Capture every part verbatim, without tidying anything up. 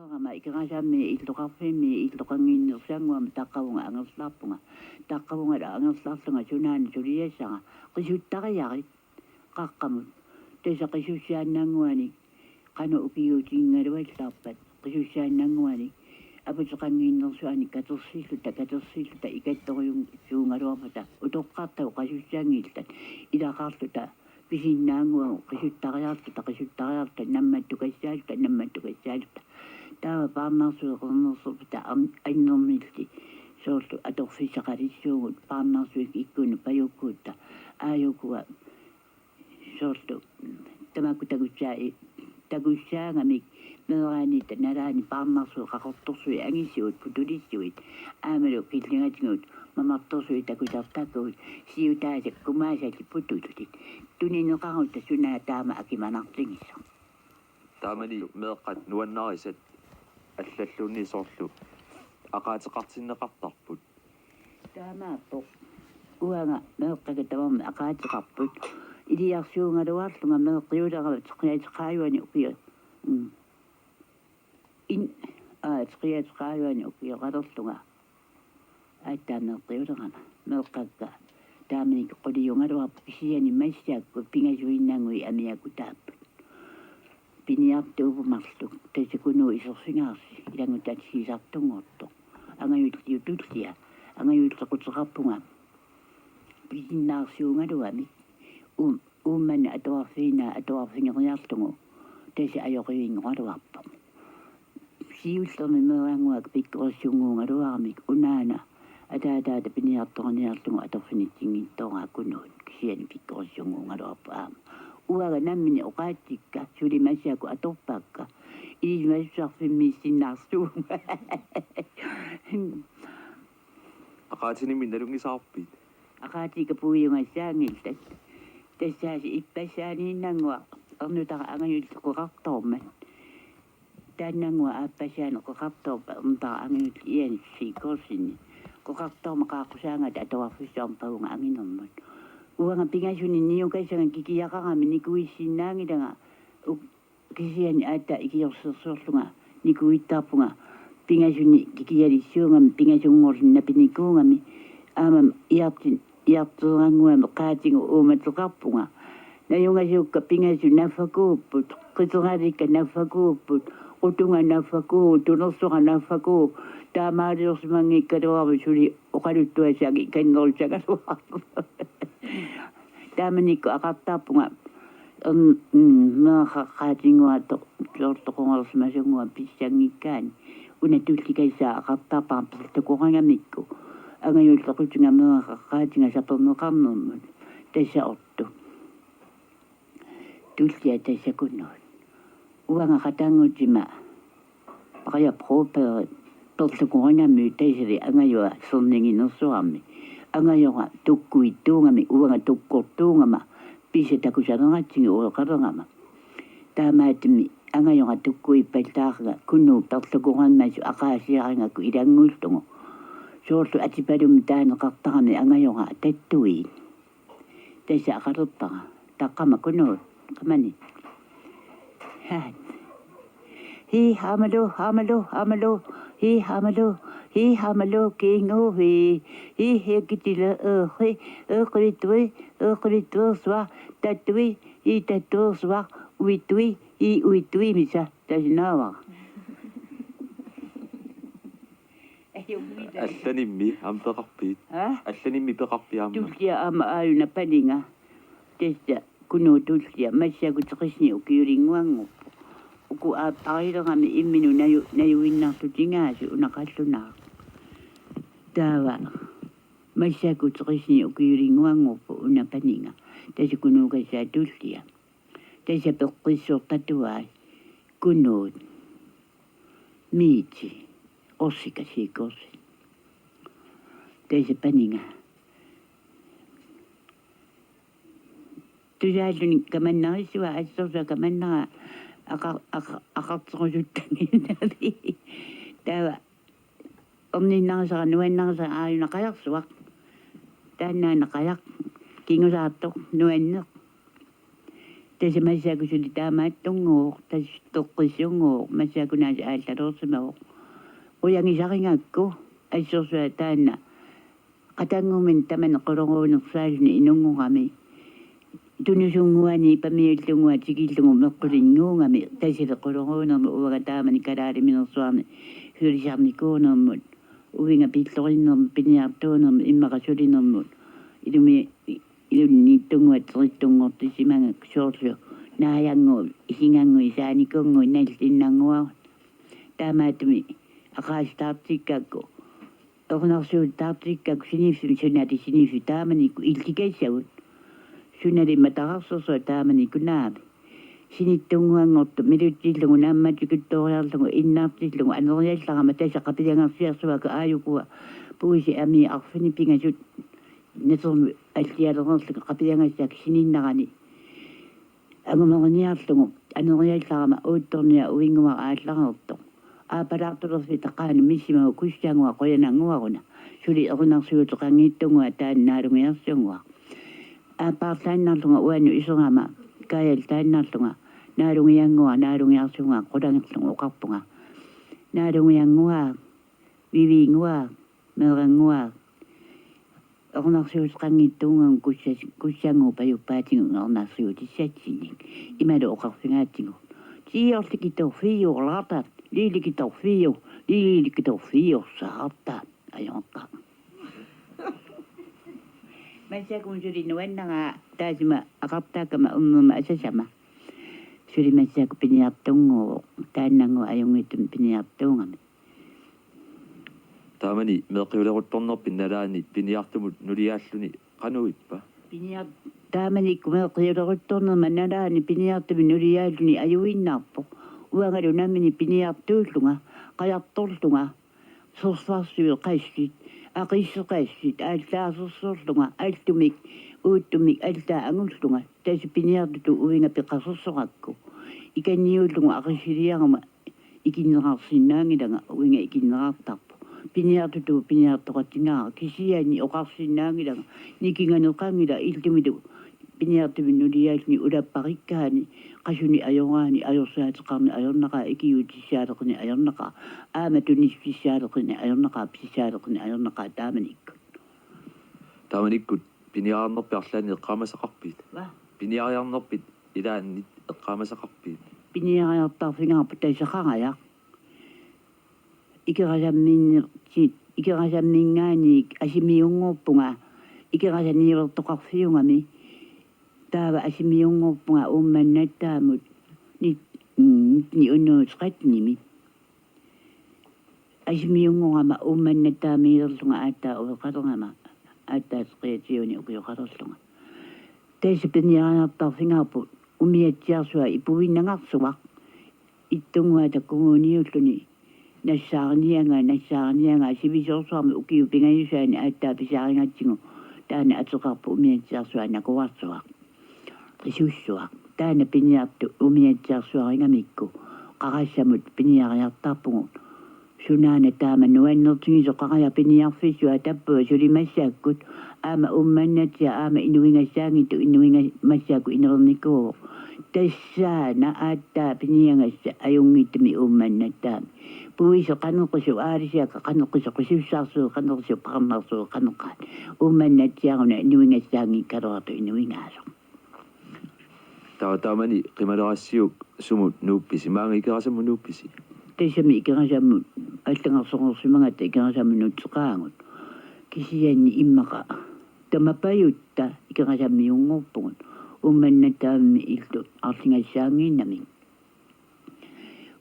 Aamma Ikerasaami illoqarfimmi illoqannginnersaannguamik taqqavunga angerlarpunga. Taqqavunga angerlarlunga sunaana suliassara. Qisuttariarit qaqqamut. Tassa qisussaannannguanik qanoq ukiuutigigaluallaarpat. Qisussaannannguanik aputeqannginnersuanik katersilluta, katersilluta ikattorujussuugaluarpata utoqqartagut qisussanngillat. Ilaqarluta pisinnaannguagut qisuttariarluta, qisuttariarluta, nammattukassaalluta, nammattukassaalluta. Taava paarnarsueqarnersorpata am-, annermilli soorlu atorfissaqalissuugut paarnarsuit ikkunut pajukkuutta. Aajukua soorlu tamakku takussaa-, takussaagamik meeraanitta nalaani paarnarsuit qaqortorsuit angisuut putulissuit aammalu killingatigut mamartorsuit takusartakkagut siutaasa kumaasali putullutik. Tunineqarutta suna taama akimanartigisoq. Taamani meeqqat nuannarisat allalluunniit soorlu aqaateqartinneqartarput. Taamaappoq. Uanga meeqqakka tamarmik aqaateqarput. Iliarsuugaluarlunga meeqqiulerama teqiateqaajuani ukio-, mm. In-, aa, teqiateqaajuani ukioqalerlunga. Aatsaat meeqqiulerama. Meeqqakka taamanikkut quliugaluarput kisianni massakkut pingasuinnannguit amiakutaapput. Piniartuuvoq marluk, tassa Kunuup iserfigaarsi, ilanngutaatigisartunngortoq. Angajulliup tullia, angajullequteqarpunga. Pisinnaarsuugaluamik. Uum-, Uummannaq atuarfiinaa atuarfigeriarlugu. Tassa ajoqivinngoraluarpoq. Siullermik meerannguaq pikkorissunnguugaluaramik unaana ataataata piniartoriniarlugu atorfinitsinngitsoorpaa Kunuut kisianni pikkorissunnguugaluarpoq aamma. Uanga nammineq oqaatsikka suli massakkut atorpakka. Ilisimatusarfimmiissinnaarsuunga. Aqaatinimmi nalunngisaarpit? Aqaatiga puiugassaanngillat. Tassaasi ippassaaniinnannguaq ernutara angajulleq qeqartoormat. Taannannguaq aappassaani qeqartoorpat ernutara angajulleq Jens Siegfriedsenip. Qeqartoormat qaaqqusaangata atuarfissuarmut pavunga anginermut. Uanga pingasunik niukassanga kikiaqarami nikuissinnaanngilanga. Uk-, kisianni aatsaat ikiorsersuorlunga nikuittarpunga pingasunik kikialissuugami pingasunngorluni napinikuugami. Aamma iartin-, iarteerannguami qaatigut uumateqarpunga. Najungasukka pingasut naffakuupput, qiteralikka naffakuupput, qutunga naffakuuvoq, tunersoqa naffakuuvoq, taamaaliorsimanngikkaluarami suli oqaluttuassagik ikannerussagaluarpoq. Taamanikkut aqartarpunga, mm, mm, meeraqaqqaatinnguaq to-, toortoqungersimasunngua pissanngikkaanni. Una tullikassaa aqartarpara perlukorigamikku. Angajullequtinga meeraqaqqaatinga saperneqarnermut. Tassa ortu. Tullia tassa Kunuut. Uanga qatanngutima Paqajap Rupert perlukorigamiuk tassalu angajua serniginersuarmi. Angajora tukkuittuugami uanga tukkortuugama pissaq takusaleratigu ueqalerama. Taamaattumik angajora tukkuippallaaranga Kunuup perlukorimasoq aqaasiarigakku ilanngullugu. Soorlu atipalummi taaneqartarami angajora tattuiit. Tassa aqalerpara. Taqqama Kunuut. Qamani. Hi, hamalu, hamalu, hamalu. Hi, hamalu, hi, hamalu, kingu, hi. Hi, hi, kitila, eh, hi, eh, qilitui, eh, qilituersuaq, tattui, hi, tattuersuaq, uitui, hi, uitui, misa, tasinaava. Allanimmi aamma peqarpit? Ha? Allanimmi peqarpit aamma? Tullia aamma aajuna paninga. Tassa Kunuup tullia massakkut teqissunik ukiulinnguanngorpoq. Uku aapparilerami imminut naju-, najuinnartutigaasi una qallunaaq. Taava massakkut teqissunik ukiulinnguanngorpoq una paninga. Tassa Kunuukassaap tullia. Tassa peqqissortatuai Kunuut, Miiti, Orsika Sikorsi. Tassa paninga. Tusaalluni kamannarissua assorsuaq kamannara aqa-, aqa-, aqarterusuttannginnami. Taava orninnarisara nuannarisara aajuna qajarsuaq. Taannaana qajaq kingusaartoq nuanneq. Tassa massakkut suli taamaattunnguuvoq, tassa toqqissunnguuvoq, massakkut naasi aallalersimavoq. Qujangisaringakku, assorsuaq taanna qatanngumin tamanna qulorunnersaalluni inunngorami. Tunusunnguani pamiullunnguaq tikillugu meqqulinnguugami, tassali qulorunnermut uanga taamani kalaaliminersuarmi sulisarnikuunermut, uinga pillurinnermut, piniartuunermut, immaqa sulinermut. Ilumi ilunniittunnguaq terittunnguuttussimagakku soorlu naajannguit, isingannguit, saanikunnguit nallinnannguarut. Taamaattumik aqaasitaartikkakku, erinarsuutaartikkakku siniffimmi sunali siniffik taamanikkut illikassagut. Sunali mataqarsersuaq taamanikkut naami. Sinittunnguanngortut milutsillugu naammatsikuttooriarlugu innartillugu aneriallarama tassa qapiagarsiarsuakka aajukua puisi amii arfineq-pingasut natermut allialereerlunga qapiagassakka sininnerani angumeriniarlugu aneriallarama uuttorniaq uinnguaq aallareertoq. Aappalaartulerfik taqaanut missimavoq kussannguaq qujanannguaruna. Suli erinarsuuteqanngitsunnguaq taanna naalungiarsunnguaq. Aappaarlaannarlunga uannut iserama kaajaltaannarlunga naalungiannguaq naalungiarsunnguaq qulangerlunga oqarpunga: Naalungiannguaq, Vivinnguaq, Meerannguaq, erinarsuuteqanngitsuunngannguaq kussa-, kussannguup pajuppaatigut erinarsuutissatsinnik. Imalu oqarfigaatigut: Tiiorlikitorfiiorlaartaat, liilikitorfiior-, liilikitorfiiorsaartaat. Ajoqqa. Massakkut suli nuannaraa taassuma aqartaakkama ernerma asasama. Suli massakkut piniartunnguuvoq, taannannguaq ajunngitsumik piniartuugami. Taamani meeqqiuleruttornerpit nalaani piniartumut nuliaalluni qanoq ippa? Piniar-, taamanikkut meeqqiuleruttornerma nalaani piniartumut nuliaalluni ajuinnarpoq. Uangalu nammineq piniartuullunga, qajartorlunga, sorsarsuit qassit, aqissit qassit, aallaasersorlunga, altumik, uuttumik, allaat angullunga, tassa piniartutut uinga peqasersorakku. Ikanniullunga aqissiliaruma ikinneqarsinnaanngilanga, uinga ikinneqartarpoq. Piniartutut piniartoqatigaara, kisianni oqarsinnaanngilanga nikinganeqanngilaq illumilu piniartumut nuliaalluni ulapparikkaani, qasunik ajoraanni, ajorsaateqarneq ajornaqaaq, ikiuutissaaleqineq ajornaqaaq, aamma tunissutissaaleqineq ajornaqaaq, pissaaleqineq ajornaqaaq taamanikkut. Taamanikkut piniarnerpit arlaannik eqqaamasaqarpit? Hva? Piniariarnerpit ilaanni eqqaamasaqarpit? Piniariartarfigaarput tassa qarajaq. Ikerasamminnerti-, Ikerasamminngaanniit asimiunngorpunga, Ikerasaniulertoqarfiugami. Taava asimiunngorpunga Uummannataammut nit-, mm, nitten hundrede og tretten-imi. Asimiunngorama Uummannataamiilerlunga aatsaat oqaloqarama, aatsaat treogtyve-ni ukioqalerlunga. Tassa piniariartarfigaarput umiatsiarsuaq ipuinnagarsuaq. Ittunnguata kommuneqarluni nassaariniagaa, nassaariniagaa, sivisoorsuarmi ukiut pingajusaanni aatsaat pisaarigatsigu taanna ateqarpoq umiatsiarsuaq nakuarsuaq. Qisussuaq. Taanna piniartut umiatsiarsuarigamikku qarassamut piniariartarpugut. Sunaana taama nuannertigisoq, qarajaq piniarfissuaq tappavaa suli massakkut, aamma Uummannatiaq aamma inuigassaanngitsoq, inuiga-, massakkut inernikuuvoq. Tassaana aatsaat piniagassat ajunngitsumik Uummannataami. Puisit qaneqisut, aalisiakkat qaneqisut, qisussaarsuit qaneqisut, parnarsuit qaneqaat. Uummannatiaruna inuigassaanngikkaluartoq inuigaasoq. Taava taamani qimalerassiuk sumut nuuppisi? Maanga Ikerasammut nuuppisi? Tassami Ikerasammut allagarsoreersimagatta Ikerasammut nuutseqaagut. Kisianni immaqa tamapajutta Ikerasammiunngorpugut. Uummannataami illut arligassaannginnamik.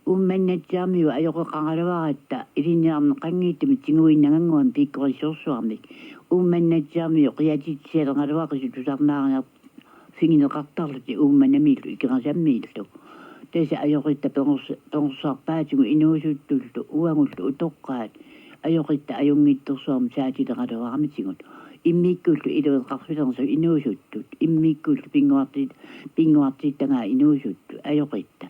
Uummannatiarmiut ajoqeqaraluaratta ilinniarneqanngitsumik tiguinnagannguamik piikkorissorsuarmik. Uummannatiarmiut qiatitsisaleqaraluaqisut tusarnaariarfigineqartarlutik Uummannamiillu Ikerasammiillu. Tassa ajoqitta perors-, perorsarpaatigut inuusuttullu uagullu utoqqaat ajoqitta ajunngitsorsuarmik saatileqaraluaramitigut. Immikkullu ilueqarfilersut inuusuttut. Immikkullu pinnguarti-, pinnguartittagaat inuusuttut ajoqitta.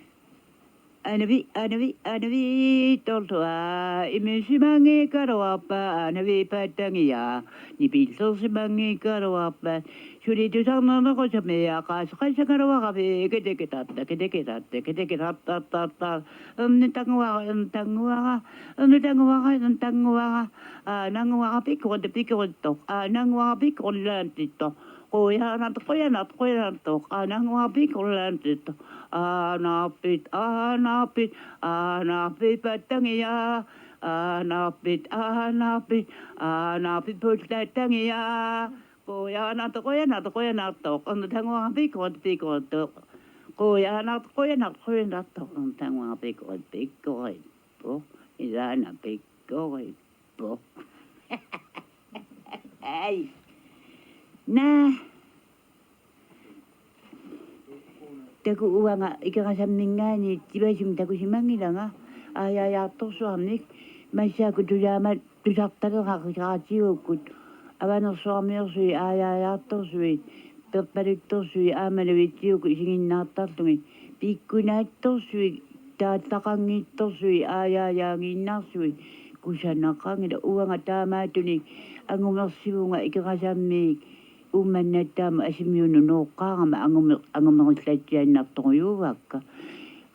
Anavi, anavi, anavi, tortua, imisimangi karuapa, anavi patangia, nipilsimangi karuapa, suli tusarnanaqusami, aqasaqasakaruaravi, kitikitatta, kitikitatta, kitikitatta, tatta, ernitanguara, ernitanguara, ernitanguara, ernitanguara, aananguara, pikkurit, pikkurittoq, aananguara, pikkurit laantittoq, Qujanaq, qujanaq, qujanaq, aananguara pikkurit laantittoq. Aanarpit, aanarpit, aanarpit patangia. Aanarpit, aanarpit, aanarpit pullatangia. Qujanaq, qujanaq, qujanartoq. Ernitanguara pikkurit, pikkurittoq. Qujanaq, qujanaq, qujanartoq. Ernitanguara pikkurit, pikkurittoq. Ilaana pikkurit. Poo. Ai. Naa. Takuuk uanga Ikerasamminngaanniit Tavasumik takusimanngilanga, aajaajaartorsuarnik, massakkut tulaama tusartaleraat radiukkut, Avanersuarmiorsuit aajaajaartorsuit, Perpaluttorsuit aamma Navitsiukkut isiginnaartarlugit, Pikkunaattorsuit, Taattaqanngittorsuit, aajaajaaginnarsuit, kusanaqanngilaq. Uanga taamaattunik angumersivunga Ikerasammiit Uummannap taama Asimiunut nooqqaarama angume-, angumerillatsiaannartorujuuakka.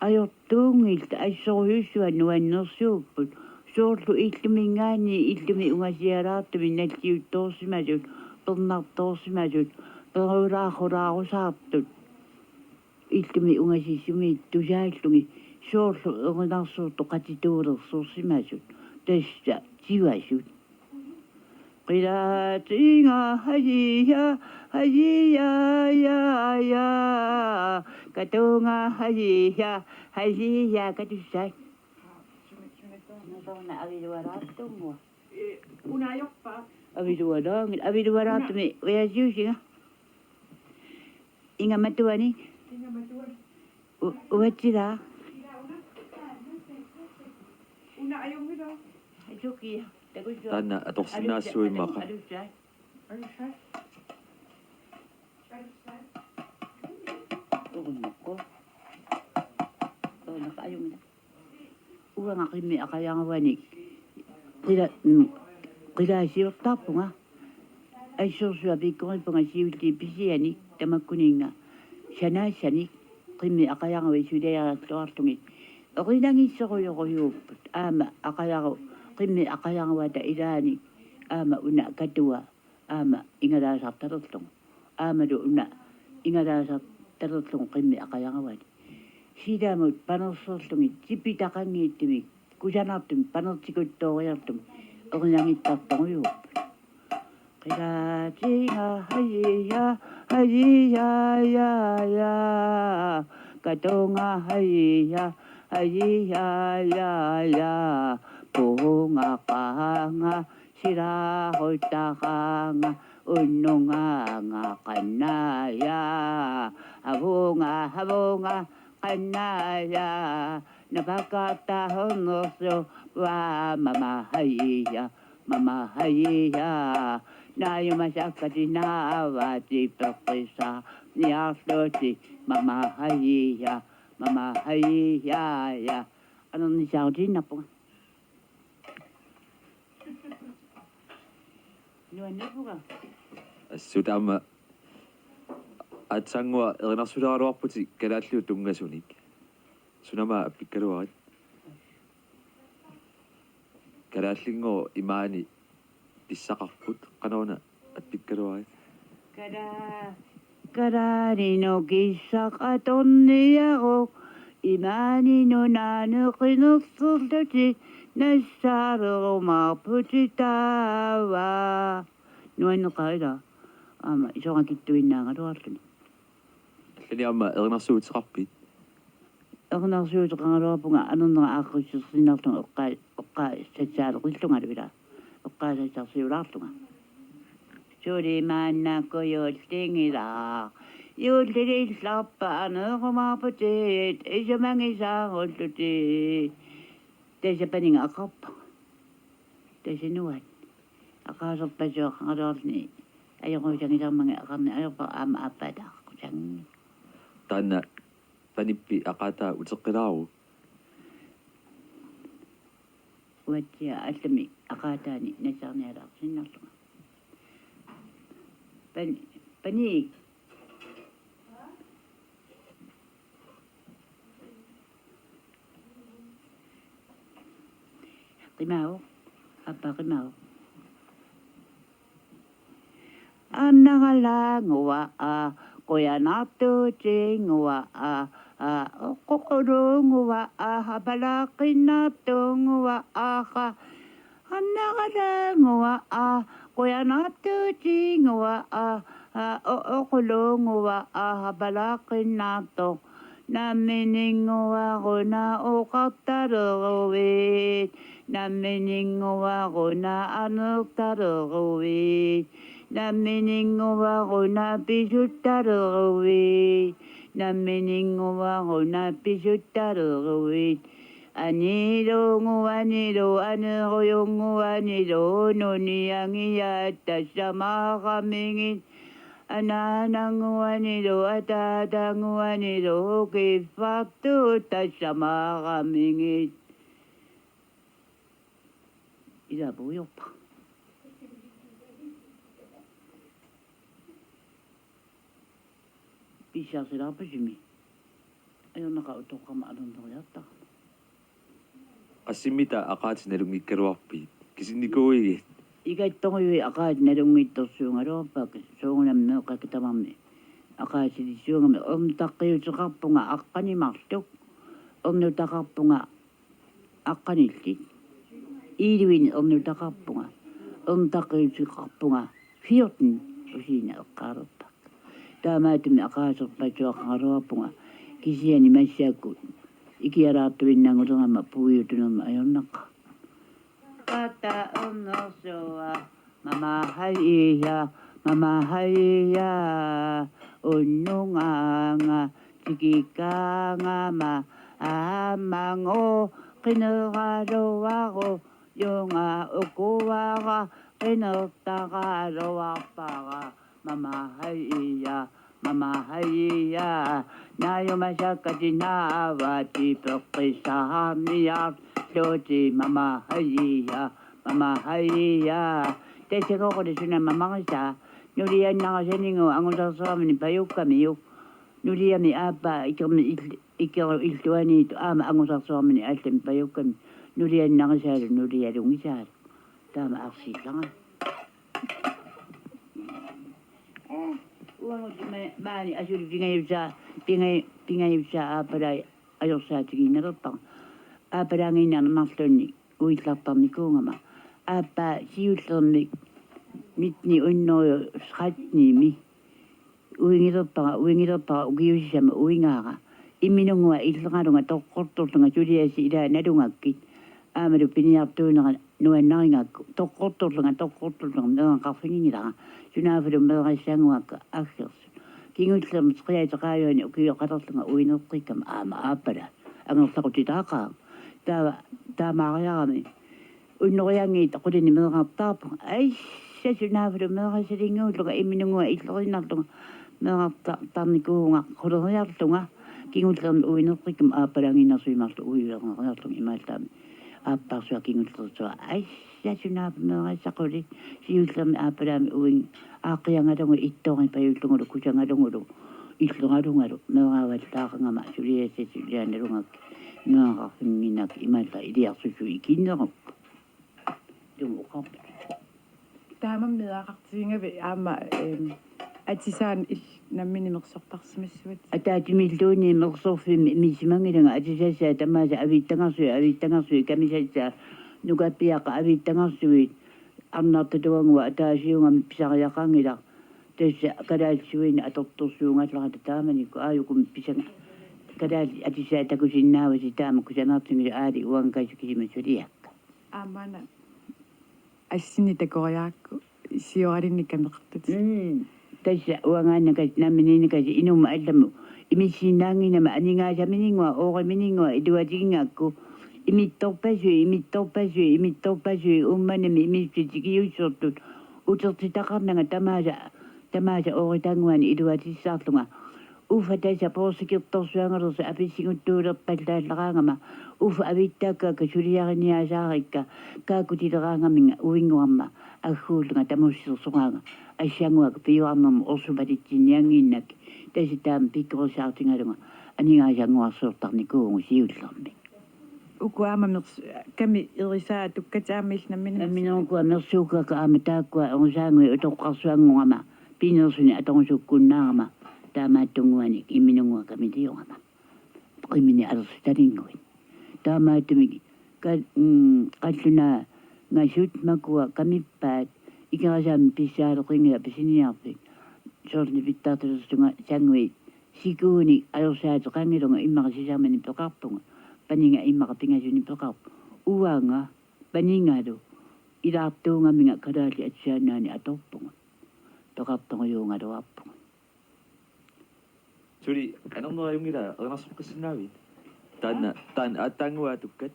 Ajortuunngillat, assorujussuaq nuannersuupput. Soorlu illuminngaanniit illumi ungasialaartumik nalliuttoorsimasut, pernartoorsimasut, perulaarulaarusaartut. Illumi ungasissumi tusaallugit soorlu erinarsuuttut qatituulersorsimasut, tassa tivasut. Qilaatinga hajiha, hajiha, ja, ja. Katunga hajiha, hajiha, katussai. Una aviluaraattunga. Ee, una ajorpa. Aviluaraanngilaq, aviluaraattumik ujaasiusinga. Inga matuanik. Inga matuanik. U-, uatsila. Una ajunngilaq. Isukia. Takussai. Taanna atorsinnaassuimmaqa. Alussai. Alussai. Alussai. Urunnukku. Urunnukku ajunngilaq. Uanga qimmit aqajaravanik qila-, mm, qilaasiortarpunga. Assorsuaq pikkorippunga siulliit pisianik tamakkuninnga sanaassanik qimmit aqajaravit suliariarluarlugit. Erinagissorujorujuupput aamma aqajaru-, qimmit aqajaravata ilaanik aamma una katua. Aamma ingalaasartalerlugu. Aammalu una ingalaasartalerlugu qimmit aqajaravani. Silamut panerserlugit, tipitaqanngitsumik, kusanartumik, panertikuttooriartumik, erinagittartorujuupput. Qilaatinga hajiha, hajiha, ja, ja. Katunga hajiha, hajiha, ja, ja. Puhunga qahanga, Silahuttaqaanga unnungaanga qannaja. Havunga, havunga, qannaja. Napakkatta hunnersuaq mama hajiha, mama hajiha. Naajumasakkati naavati peqqissaarniarlutik mama hajiha, mama hajiha, ja. Anernissaarutiinnarpunga. Nuannerpunga. Assut aamma aatsaannguaq erinarsuleraluarputit kalaalliup tunngasunik. Sunama appikkaluarit? Kalaallinngooq imaani pissaqarput, qanoruna appikkaluarit? Kala-, kalaallinut kissaq atorniaruk, imaani nunani qinerserlutik nassaalerumaarputit taava. Nuanneqaaq ila, aamma isoraqittuinnaagaluarluni. Allani aamma erinarsuuteqarpit? Erinarsuuteqaraluarpunga anernera aaqqissuussinnarlunga eqqaa-, eqqaasassaaleqillungalu ila. Eqqaasassarsiulaarlunga. Suli maannakkut juullinngilaaq. Juullilillarpat aneerumaarputit isumagisaarullutit. Tassa paninnga aqarpunga. Tassa nuann. Aqaaserpassuaqaraluarluni ajoqusagisarmagit aqarneq ajorpara aamma aappaata aqqusanngilaq. Taanna panippi aqaataa uteqqilaaruk? Uatsia allami aqaataani nassaarnialaarsinnarlunga. Pan-, paniik. Qimaavoq. Aappaa qimaavoq. Annaralaannguaq, qujanartuutinnguaq, oqoqulunnguaq, apalaqqinnartunnguaq, annaralaannguaq, qujanartuutinnguaq, oqoqulunnguaq, apalaqqinnartoq. Nammininnguaq una oqartaleruit, nammininnguaq una aneertaleruit, nammininnguaq una pisuttaleruit, nammininnguaq una pisuttaleruit. Anilunnguanilu, anerujunnguanilu, nunianngiat tassamaaqamigit. Anaanannguanilu, ataatannguanilu, kiffartuut tassamaaqamigit. Ilaa puiorpa. Pissarsilaarpasimi. Ajornaqaaq utoqqama alerneriartarama. Qassimmita aqaatit nalunngikkaluarpit? Kisinnikuuigit? Igattorujui aqaatit nalunngitsorsuugaluarpakka, soorunami meeqqakka tamarmi aqaasilissuugami. Ernutaqqiuteqarpunga aqqaneq-marluk. Ernutaqarpunga aqqanillit. Iiluini ernutaqarpunga. Ernutaqqiuteqarpunga fjorten usiina eqqaalerpakka. Taamaattumik aqaaserpassuaqaraluarpunga, kisianni massakkut ikialaartuinnanngulerama puiutunerma ajornaqaaq. Qata ernersuaq, mama haia, mama haia, unnungaanga, tikikkaangama, aamma qineraluarujunngaaqqinertaqaluarpara, mama haia, mama haia, naajumasakkatit naavaatit peqqissaarniarlutit, mama haia, mama haia. Tassa uku suna mamarisaa, nuliannarisanigu angusarsuarmini pajukkamiuk. Nuliami aappaa ikermi ill-, ikeru illuaniittoq aamma angusarsuarmini allami pajukkami. Nuliannarisaalu, nulialugisaalu. Taama arsiillanga. Uagut ma-, maani asuli pingajussaa, pinga-, pingajussaa aappalaa ajorsaatigiinnalerpara. Aappalaaginnarnik marlunnik uillartarnikuugama. Aappaa siullermik nitten hundrede tretten-imi uigilerpara, uigilerpara ukiut sisamat uigaara. Imminunnguaq illeralunga toqqortorlunga suliassat ilaa nalugakkit. Aammalu piniartuunera nuannarigakku. Toqqortorlunga, toqqortorlunga meeraqarfiginngilara. Sunaaffalu meerassaannguakka aggersut. Kingullermik treogtredivini ukioqalerlunga uineqqikkama aamma aappalaa angerlaqutitaaqaaq. Taava taamaariarami. Unnorianngiit qulinik meerartaarpunga. Aissa, sunaaffalu meerassalinnguullunga imminunnguaq illeriinnarlunga meerarta-, tarnikuuvunga quleriarlunga. Kingullermik uineqqikkama aappalaaginnarsuit marluk uiulerneeriarlunga imaallaammi. Aapparsuaq kingullersuaq. Aissa, sunaaffa meerassa quli. Siullermik aappalaamik uinngi-, aaqqiagalugulu ittooripajullugulu kusagalugulu illeralungalu meeraavallaaqigama suliassat suliaannalugakkit meeraqarfiginnginnakku imaallaat iliarsussui ikinneruk. Tumuqarput. Taama meeraqartigigavit aamma, ehm, atisaat il-, nammineq mersortarsimassavat? Ataatsimiilluunniit mersorfimmi immissimanngilanga atisassaat tamaasa aviittangarsuit, aviittangarsuit kamisassaat nukappiaqqat aviittangarsuit arnartatuannguaq ataasiugami pisariaqanngilaq. Tassa kalaallisuinnaq atortorsuugallarata taamanikkut aajuku pisanga kalaallit atisaat takusinnaavasi taama kusanartigisoq aali uanga kasikisimasuliakka. Aammaana assinnik takoriarakku sioralinnik kameqartutit. Mm. Tassa uangaannakas namminiinnakas inummut allamut imissinnaannginnama aningaasamininnguaq oorimininnguaq iluatigigakku imittorpassuit, imittorpassuit, imittorpassuit Uummannami imissutit tikiussortut utertitaqarnanga tamaasa, tamaasa ooritannguani iluatissarlunga. Uffa tassa poorsikertorsuagaluarlugu apissiguttuulerpallaallaraangama, uffa avittaakka suliariniaasaarikka kaakkutileraangaminga uinguarma agguullunga tamussilersoraanga assanguaq piuarnermut orsupalitsinniannginnakku, tassa taama pikkorissaartigalunga aningaasanguarsiortarnikuuvugut siullermik. Uku aamma mers-, kami irisaa tukkat aamma illit nammineq mers-, nammineq uku aamma mersuukkakkit aamma taakkua erusaannguit utoqqarsuanngorama pinersuni atorusukkunnaarama taamaattunnguanik imminut kamiliorama. Qimini alersitalernguit. Taamaattumik ka-, mm, qallunaangasut makua kamippaat Ikerasaami pissaaleqinngilaq pisiniarfik. Soorlu nipittartulersunga sannguit sikuunik ajorsaateqanngilanga immaqa sisamanik peqarpunga. Paniga immaqa pingasunik peqarpunga. Uanga panigalu ilaartuugaminga kalaallit atusaannaani atorpunga. Peqartorujuugaluarpunga. Suli anerneraajunngilaq erinarsoqqissinnaaviuk? Taanna, taanna aatsaannguaq tukkat.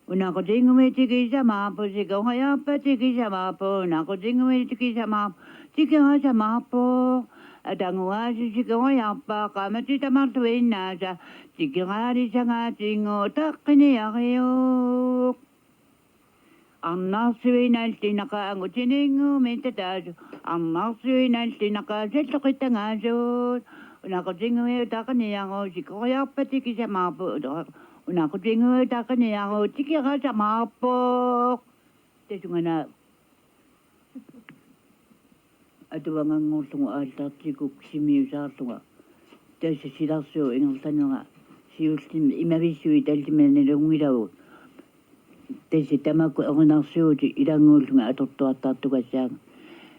Unaqutinngumi tikisamaarpoq, sikoriarpat tikisamaarpoq, unaqutinngumi tikisamaarpoq, tikerasamaarpoq. Atannguaasiit sikoriarpaa, qaammatit tamarluinnaasa, tikeraalisagaatigut taqqiniariuk. Arnarsuinallinaqaangutininnguumi tataasu, arnarsuinallinaqaasat loqittangaasut, unaqutinngumi utaqiniaruk, sikoriarpat tikisamaarpoq, unaqutinngumi utaqiniaruk, tikerasamaarpoq. Tasungana atuanganngorlugu aallartikkukku simiusaarlunga. Tassa silarsuup ingerlanera siullermik imavissui tallimat nalunngilavut. Tassa tamakku erinarsuutit ilannguullugit atortuartartugassaanga.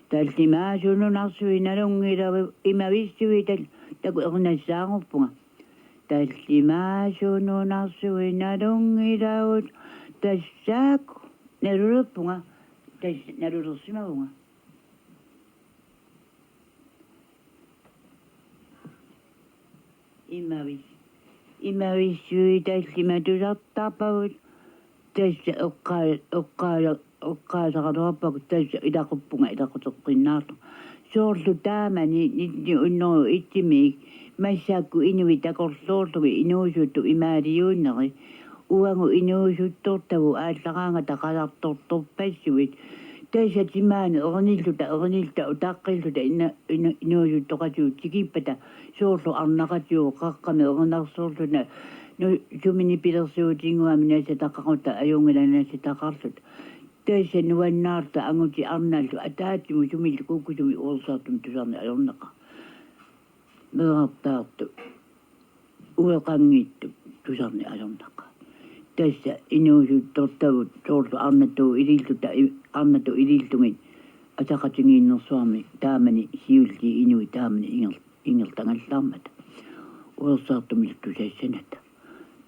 Tallimaasut nunarsui nalunngilavut imavissui tal-, taku erinassaaruppunga. Tallimaasut nunarsui nalunngilavut tassaakku nalulerpunga. Tassa nalulersimavunga. Imavis-, imavissui tallimat tusartarpagut, tassa eqqaa-, eqqaala-, eqqaasaraluarpagut, tassa ilaquppunga ilaquteqqinnaarlunga. Soorlu taamani nitten hundrede et-imiit massakkut inuit takorloorlugit inuusuttut imaaliuunneri, uagut inuusuttortavut aallaraangata qajartortorpassuit. Tassa timaani erinilluta, erinilluta, utaqqilluta ina-, ina-, inuusuttoqatigut tikippata, soorlu arnaqatigut qaqqami erinarsorluni, nu-, sumi nipilersuutinnguamik nassataqaruta, ajunngilaq nassataqarluta. Tassa nuannaarluta angutit arnallu ataatsimut sumillu kukkusumik uersaartumik tusarneq ajornaqaaq. Meerartaartut ueqanngitsut tusarneq ajornaqaaq. Tassa inuusuttortavut soorlu arnatut ililluta i-, arnatut ilillugit ataqatigiinnersuarmi taamani siulliit inuit taamani inger-, ingerlagallarmata. Uersaartumillu tusassanata.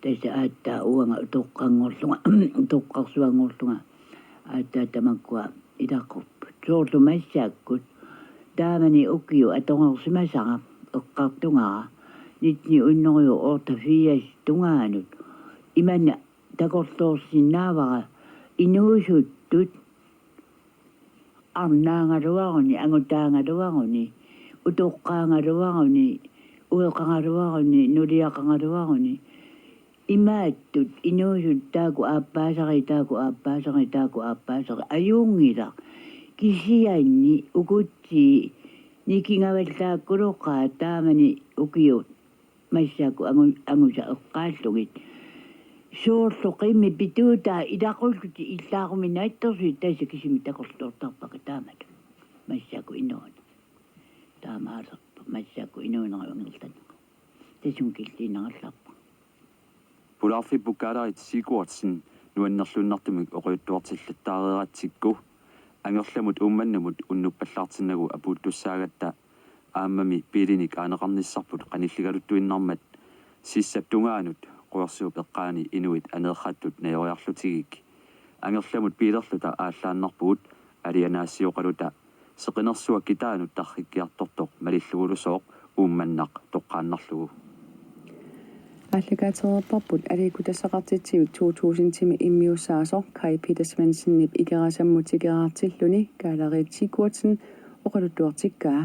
Tassa aatsaat uanga utoqqanngorlunga, utoqqarsuanngorlunga, aatsaat tamakkua ilaqqupput. Soorlu massakkut taamani ukiut atorsimasara eqqartugara nitten hundrede og otteogfirs tungaanut imanna takorloorsinnaavara inuusuttut arnaagaluaruni, angutaagaluaruni, utoqqaagaluaruni, ueqagaluaruni, nuliaqagaluaruni, imaattut inuusuttut taakku aappaasariit, taakku aappaasariit, taakku aappaasariit, ajunngilaq. Kisianni ukutsi nikingavallaakkuloqaat taamani ukiut massakkut angu-, angusaat eqqaallugit. Soorlu qimmit pituutaa ilaqullutik illaaruminaatsorsuit tassa kisimik takorloortarpakka taamatut. Massakkut inuuneq. Taamaalerpoq massakkut inuunerup ingerlanerani. Tassunga killiinnarallarpunga. Pulaarfipput Karl-Erik Sigurdsen nuannerluinnartumik oqaluttuartillattaareeratsikku, Angerlamut Uummannamut unnuppallaartinnagu apuuttussaagatta aammami biilinik aaneqarnissarput qanilligaluttuinnarmat sissap tungaanut quersuup eqqaani inuit aneerrattut najoriarlutigik Angerlamut biilerluta aallaannarpugut alianaassioqaluta seqinersuaq kitaanut tarrikkiartortoq malillugulusooq Uummannaq toqqaannarlugu. Aallakaatereerparput aliikkutassaqartitsivik to tusindimi immiussaasoq Kaj Peter Svendsenip Ikerasammut tikeraartilluni Karl-Erik Sigurdsen oqaluttuartikkaa.